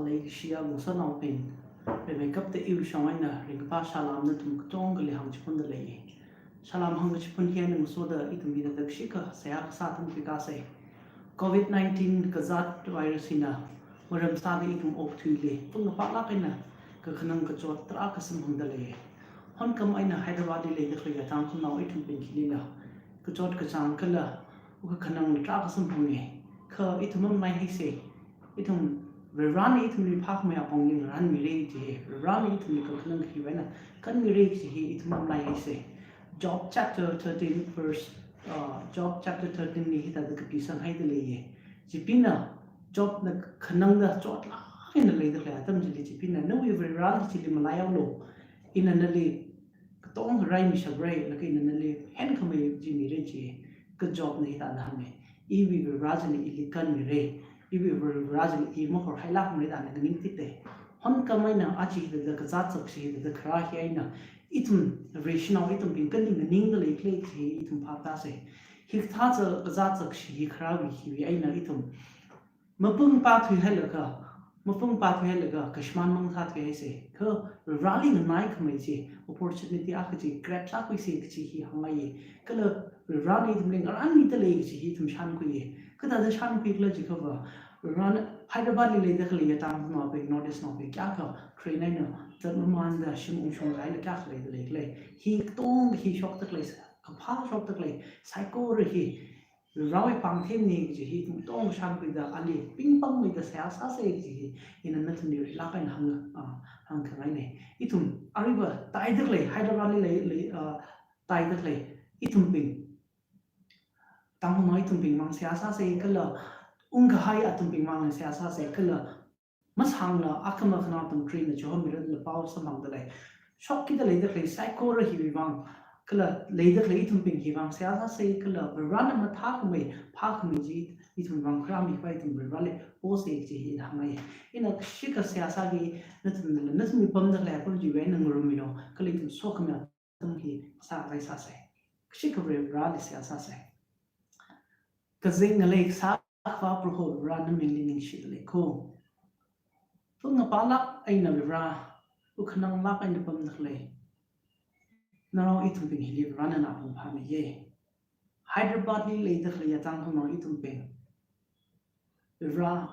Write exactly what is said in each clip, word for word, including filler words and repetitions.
Leikashiya ngasotnaobing, rimeikapta iwui shong eina ringkaphā salam nathum katongali hāngchiphunda lei. Salam hāngkachiphun hi eina ngasoda ithum hithāda kashika seihā kasā atam khuikasei. Covid nineteen kazāt virus hina maram sāda ithum okathuili pung ngapālāk eina kakhanang kachot tarākha samphangda lei. Honkam eina Hyderabad li leida khaleiya Tangkhulnao ithumbing hilila kachot kachāng kala kakhanang tarākha samphange. Kha ithum mamanaihaisei. Ithum Varivarana ithumli phākhamei apongli ngarānmira kaji hi, Varivarana ithumli kakhanang hiwui eina kanmira kaji hi ithum mamanaihaisei. Job chapter thirteen verse, uh, Job chapter thirteen li hithāda kapisanghaida leiye. Chibingna Jobna khanangda chotlāk eina leida khalei atam chili chibingna, nawui Varivarali chili malaihaolu, ina nali katonga raimishapra, laga ina nali henkhamei chi mira ji. Kha Jobna hithāda hānge, iwui Varivara china ili kanmira, iwui Varivara china i mahorhailaga maleida ana nganingtite. Honkam eina aja hithāda kazāt chak kashi hithāda kharā hi eina ithum Vareshinao ithumbing kali nganingda leikhala kaji hi ithum phaptāsei. Hikathā chak kazāt chak kashi hi kharāwui hiwui eina ithum mapung pāthuihailaga, mapung pāthuihailaga kashimān mang sāthuihaisei. Kha Varivarali nganaikhamei chi opportunity akha chi grab sākhuisei kaji hi hāngngaiye. Kala Varivarana ithumli ngarānmida lei kaji hi ithum shānkhuiye. Kathāda shānkhuikhala jiakhava, Varivarana Hyderabad li leida khaleiya Tangkhulnaobing, North East naobing kayākha train eina zatmamānda shim ungshunglaga kayākha leida leikhala. Hi katonga hi shokda khalei, kaphā shokda khalei saikora hi Varivarawui pāngthemna kaji hi ithum katonga shānkhuida ali pingpangmeida seihā sāsei kaji hi ina nathumli rilāk eina hāng, ah, hāngkhangaine. Ithum aruiva tāida khalei, Hyderabad li lei, lei, ah, tāida khalei ithumbing, Tangkhulnao ithumbing mang seihā sāsei kala ungkahai athumbing mang seihā sāsei kala masangla akhama khanao atam khareina chihomira da pao samphangda lei. Shokkida leida khalei saikora hiwui vang kala leida khalei ithumbing hiwui vang seihā sāsei kala Varivarana mathākhamei, phākhamei chi ithum vang kharāmi khavai ithum Varivarali posei kaji hi hāngngai. Ina kashika seihā sāki, nathumla nathumwui pamda khalei apam chiwui eina ngarummilu, kala ithum sokhamei atam hi sākhavai sāsei. Kashika Varivarali seihā sāsei. Kazing ngalei kasā Akhava Proho Varivara, namingli ningshida lei kho. Pung ngapālāk eina Varivara, wukkhananglāk eina pamda khalei narao ithumbing hili Varivara nana apong phāmiye. Hyderabad li leida khaleiya Tangkhulnao ithumbing, Varivara,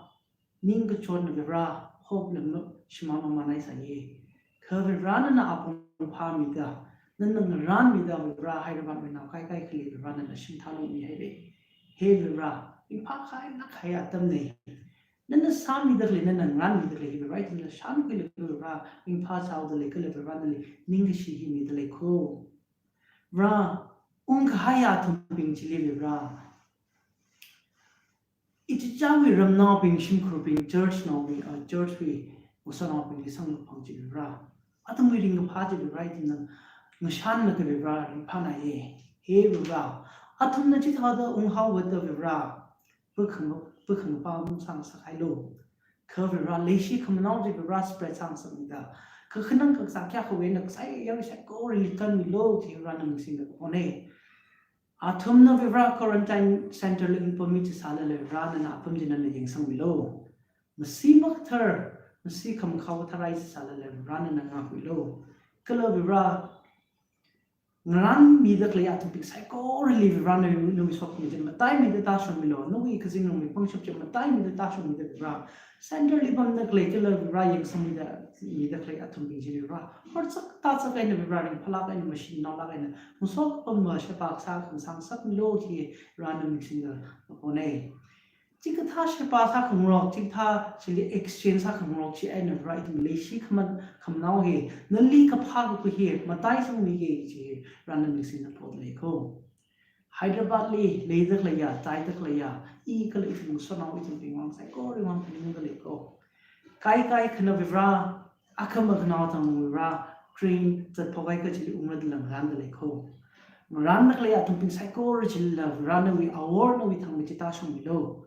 ningkachotna Varivara, hope la ma-, shimān mamānhaisāye. Kha Varivara nana apong phāmida, nana ngarānmida Varivara, Hyderabad wui nao kaikai akhali Varivara nana shim thalungmihaire. He Varivara, ringphākhangai kahai atamne. Nana sāmida khalei, nana ngarānmida khalei hi Varivara ithumna shānkhuilaga Varivara ringphāchaoda lei kala Varivara nali ningkashi hi mida lei kho. Varivara, ungkahai athumbing chili Varivara, ichichāwui ramnaobing, shimkhurbing, church naobing, ah, church wui ngasotnaobingli samkaphang chi Varivara, athumwui ringkaphā chi Varivara ithumna ngashanlaga Varivara ringphānāye. He Varivara, athumna chithāda unghaowada Varivara, pakhang, pakhangpa masangsākhailu. Kha Varivara, leishi khamanao chi Varivara spread sāngasakmida, kakhanang kakazā kayākhawui eina kasai yarui saikorali kanmilu kaji Varivara nana ningshida kapone. Athumna Varivara quarantine center li ungpammi chisālala Varivara nana apam chi nana yangsangmilu. Masi makathar, masi khamakhao tharai chisālala Varivara nana ngākmilu. Kala Varivara, ngarānmida khalei athumbing saikorali Varivara nawui, nawui sokhami chi mataimida tāshungmilu. Nawui kazingrongwui pangshap chi mataimida tāshungmida Varivara, center li pamda khalei kala Varivara yangsangmida, mida khalei athumbing chi Varivara, horchak tāchak eina Varivara ringphālāk eina mashinaolāk eina masot pam mashapa kasā khangasā ngasakmilu kaji Varivara nana ningshida kapone. Chikathā shapa sākhangarok, chikathā chili exchange sākhangarok chi eina Varivara ithum leishi khaman, khamanao hi, nali kaphā kakhui hi mataisangmiye kaji Varivara nana ningshida kapone kho. Hyderabad li leida khaleiya, tāida khaleiya, i kala ithum ngasotnao ithumbing vang saikora vang phaningda lei kho. Kaikai khana Varivara, akhama khanao thang Varivara, train zatphok kahai kachili ungra da ngarānda lei kho. Ngarānda khalei athumbing saikora chilila Varivara nawui awor nawui thangmei chi tāshungmilu.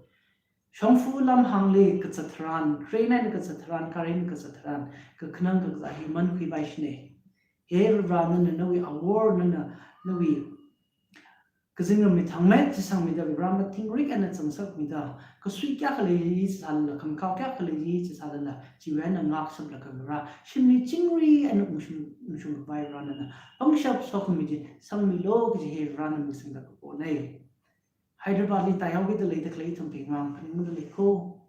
Shongfa lamhāngli kazat tharan, train eina kazat tharan, gari eina kazat tharan, kakhanang kakazā hi mankhuipaishine. He Varivara, nana nawui awor, nana nawui kazingramli thangmet chi sangmida Vare mathingrik eina zangsakmida, kasui kayākha lei chi sālala, khamakhao kayākha lei chi sālala, chiwui eina ngāksaklaga Vare, shimli chingri eina ungshung, ungshungkhavai Vare nana pangshap sokhami chi sangmilu kaji hi Vare nana ming singda kapona. Hyderabad li tāyaokida leida khalei ithumbing vang phaningungda lei ko.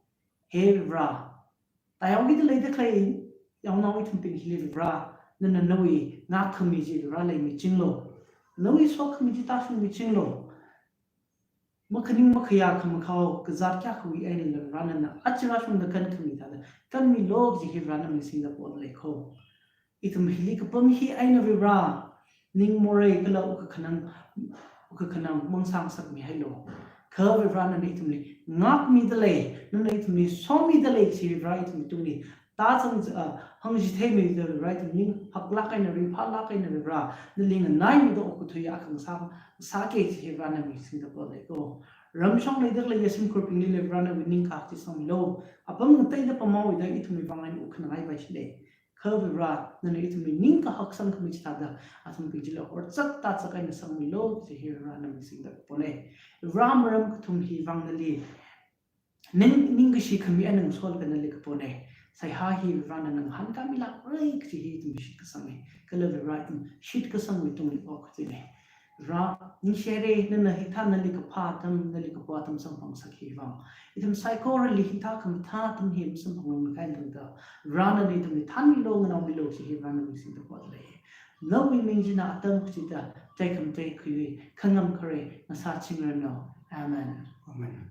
He Vare, tāyaokida leida khalei yaonao ithumbing hili Vare, nana nawui ngākkhami chi Vare leimichinglu. Nawui sokhami chi tāshungmichinglu. Makhaning makhayā khamakhao kazāt kayākhawui einala Vare nana aja rāshungda kankhami thāda kanmilu kaji hi Vare nana ming singda kapona lei ko. Ithum hili kapam hi eina Vare, ning morei kala wukkhanang, wukkhanang mangsāngasakmihailu. Kha Vare nana ithumli ngākmida lei, nana ithumli somida lei kaji Vare ithumwui tungli tāzang, ah, hāngchitheimida Vare ithum ning haklāk eina ringphālāk eina Vare, nali nganaimeida okathui akha ngasā, sāki kaji hi Vare nana ming singda kapona lei ko. Ramshong leida khalei yāshim khurbinglila Vare nawui ningkahak chi sangmilu. Apam ngateida pamhaoda ithumwui vang eina wukkhanangai paishilei. Kha Vare, nana ithumli ningkahak sangkhami chithāda, athumbing chila horchak tāchak eina sangmilu kaji hi Vare nana ming singda kapona. Vare maram kathum hi vang nali ning, ningkashi khami eina ngasolaga nali kapona. Seihā hi Vare nana ngahānkāmilākra kaji hi ithum shitkasanga. Kala Vare ithum shitkasangwui tungli okathuina. Vare, ningshire, nana hithā nali kaphā atam, nali kapo atam samphangsakki vang. Ithum saikorali hithā khamathā atam hi masamphangmikahai tangda, Vare nana ithumli thanmilu, nganaomilu kaji hi Vare nana ming singda kapona lei. Nawui ming china atam kachida, teikam teikhui, khangam khare ngasāchingranu. Amen. Amen.